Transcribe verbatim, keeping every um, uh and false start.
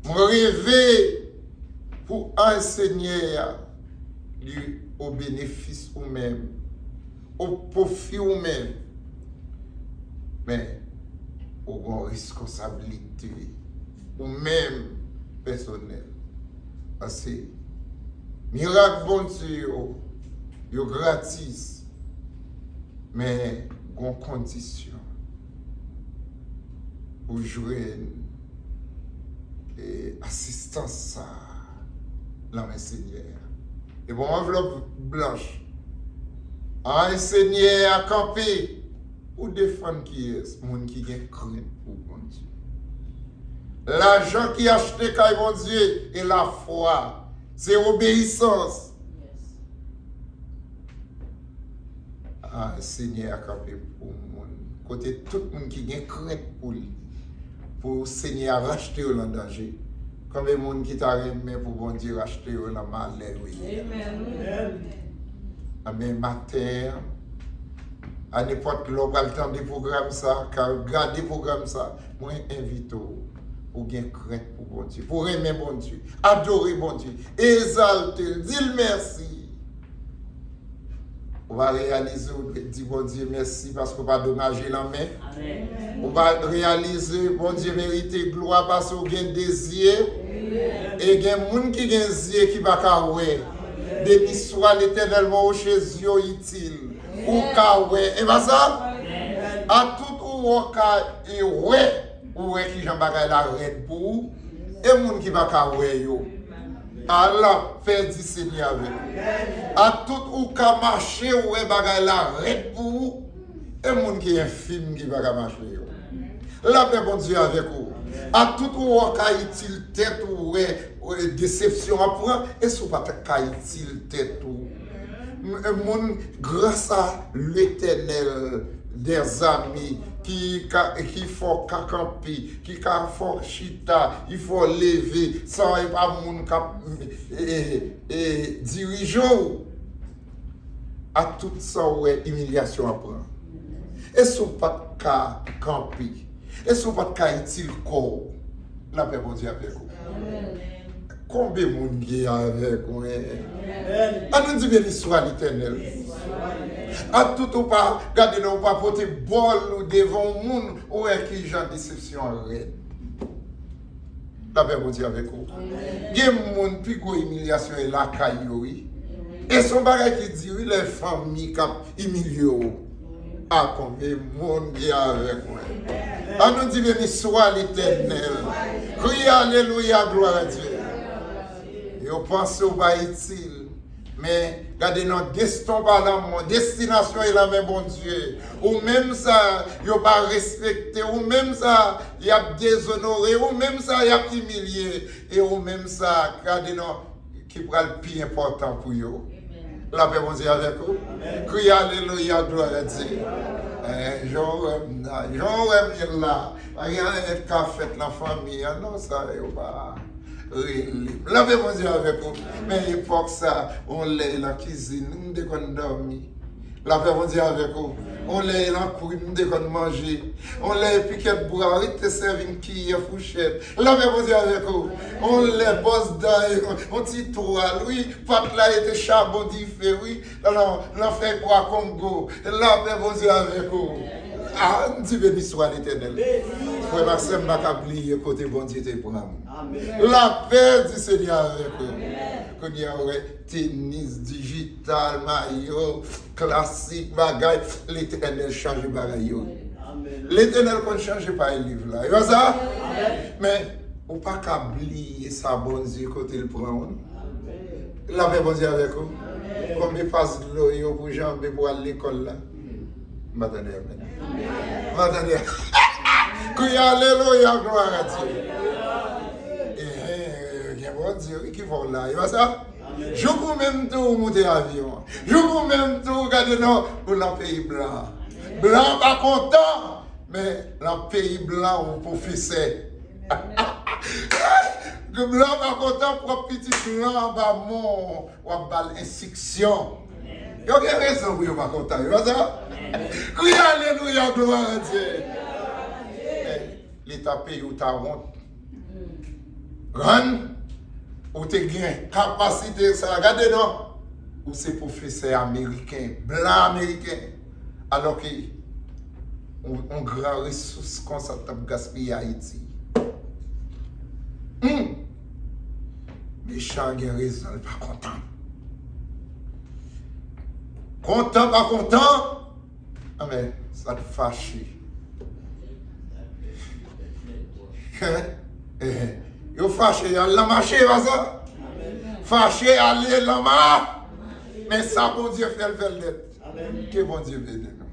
Mwen reve pou anj Senyè a, li o benefis ou menm, o pwofi ou menm. Men, ou gen yon reskonsablite ou menm pèsonèl. Paske mirak Bondye yo, yo gratis, men gen kondisyon pou jwenn e asistans sa a nan men Senyè a. E bon, anvlòp blanch. Anj Senyè a kanpe pou defann kiyès? Moun ki gen krent pou Bondye. Lajan ki achte kay Bondye e lafwa, se obeyisans. Ah, Senyè a kanpe pou moun. Kote tout moun ki gen krent pou li, pou Senyè a rachte yo nan danje. Konbyen moun ki ta renmen pou Bondye rachte yo nan malè yo ye? Amen. Amen. Maten an, a nenpòt lè w pral tande pwogram sa, ka gade pwogram sa, mwen envite w pou gen krent pou Bondye, pou renmen Bondye, adore Bondye, egzalte l, di l mèsi. Ou va reyalize ou dwe di Bondye mèsi paske ou pa domaje l anmen. Ou va reyalize Bondye merite glwa paske ou gen de zye. E gen moun ki gen zye ki pa ka wè. Beni swa Letènèl, mwen woche zye w itil. Ou ka wè. E pa sa? A tout ou wè w ka e wè, ou wè kijan bagay la rèd pou ou. E moun ki pa ka wè yo. A lapè di Senyè avèk ou. A tout ou ka mache, ou wè bagay la rèd pou ou. E moun ki enfim ki pa ka mache yo. Lapè Bondye avèk ou. A tout ou wè w ka itil tèt ou, wè, wè desepsyon an pran, e si w pa t ka itil tèt ou. M- Moun, gras a Letènèl dè zami, ki ka, ki fè w ka kanpe, ki ka fè w chita, ki fè w leve, san e pa moun k ap e, e, e, dirije w. A tout sa w wè imilyasyon ap pran. E si w pa t ka kanpe? E si w pa t ka itil kò w? Lapè Bondye avèk ou. Konbyen moun ki avèk mwen? An nou di beni swa Letènèl. A tout ou pa, gade non, ou pa pote bòl ou devan yon moun, ou wè kijan desepsyon an rèd. Lapè Bondye avèk ou. Gen moun pi gwo imilyasyon e lakay yo, wi. E se yon bagay ki di, wi, lè fanmi k ap imilye w. A konbyen moun ki avèk mwen? An nou di beni swa Letènèl. Kriye alelouya, glwa a Dye. Yo panse w pa itil. Men, gade non, desten w pa nan men w, destinasyon e nan men Bondye. Ou menm sa yo pa respekte, ou menm sa y ap dezonore, ou menm sa y ap imilye, e ou menm sa, gade non, ki pral pi enpòtan pou yo. Lapè Bondye avèk ou. Kriye alelouya, glwa a Dye. Eh, jan w wè m la, jan w wè m ye la, pa gen anyen k ka fèt nan fanmi an, non, sa yo pa rele m. Lapè Bondye avèk ou. Men epòk sa, on lè nan kizin, m te konn dòmi. Lapè Bondye avèk ou. On lè nan kwi, m te konn manje. On lè pikèt bwa, wi, te sèvi m kiyè, fouchèt. Lapè Bondye avèk ou. On lè bòs dan, on ti twal, wi, pat la e te chabon dife, wi. Nan, nan, nan fèy pwa kongo. Lapè Bondye avèk ou. A, m di beni swa Letènèl. Frè m ak sè m, m pa ka bliye kote Bondye te pran m. Lapè di Senyè avèk ou. Kounye a, ou wè, tenis, dijital, mayo, klasik, bagay, Letènèl chanje bagay yo. Letènèl konn chanje paj liv la. E pa sa? Men, ou pa ka bliye sa Bondye kote l pran ou. Lapè Bondye avèk ou. Konbyen pas dlo yo pou janbe pou al lekòl la? M pa tande amèn. M pa tande. Kriye alelouya, glwa a Dye. Eh, eh, gen Bondye, wi, ki fè w la. E pa sa? Jouk ou menm tou ou moute avyon an. Jouk ou menm tou ou gade non, ou nan peyi blan. Blan pa kontan, men nan peyi blan ou pwofesè. Blan pa kontan, pwòp pitit blan anba men w, w ap ba l enstriksyon. Yo gen rezon pou yo pa kontan, yo pa sa? Kriye alelouya, glwa a Dye. Men, leta peyi w ta wont. Rann, ou te gen kapasite sa. Gade non, ou se pwofesè ameriken, blan ameriken. Alòske yon, yon gran resous konsa t ap gaspiye Ayiti. Hmm. Mechan gen rezon, li pa kontan. Kontan, pa kontan, anben, sa t fache. Yo fache, y al nan mache, pa sa? Fache, ale nan ma. Men sa Bondye fè, l fè l nèt. Ke Bondye beni nou.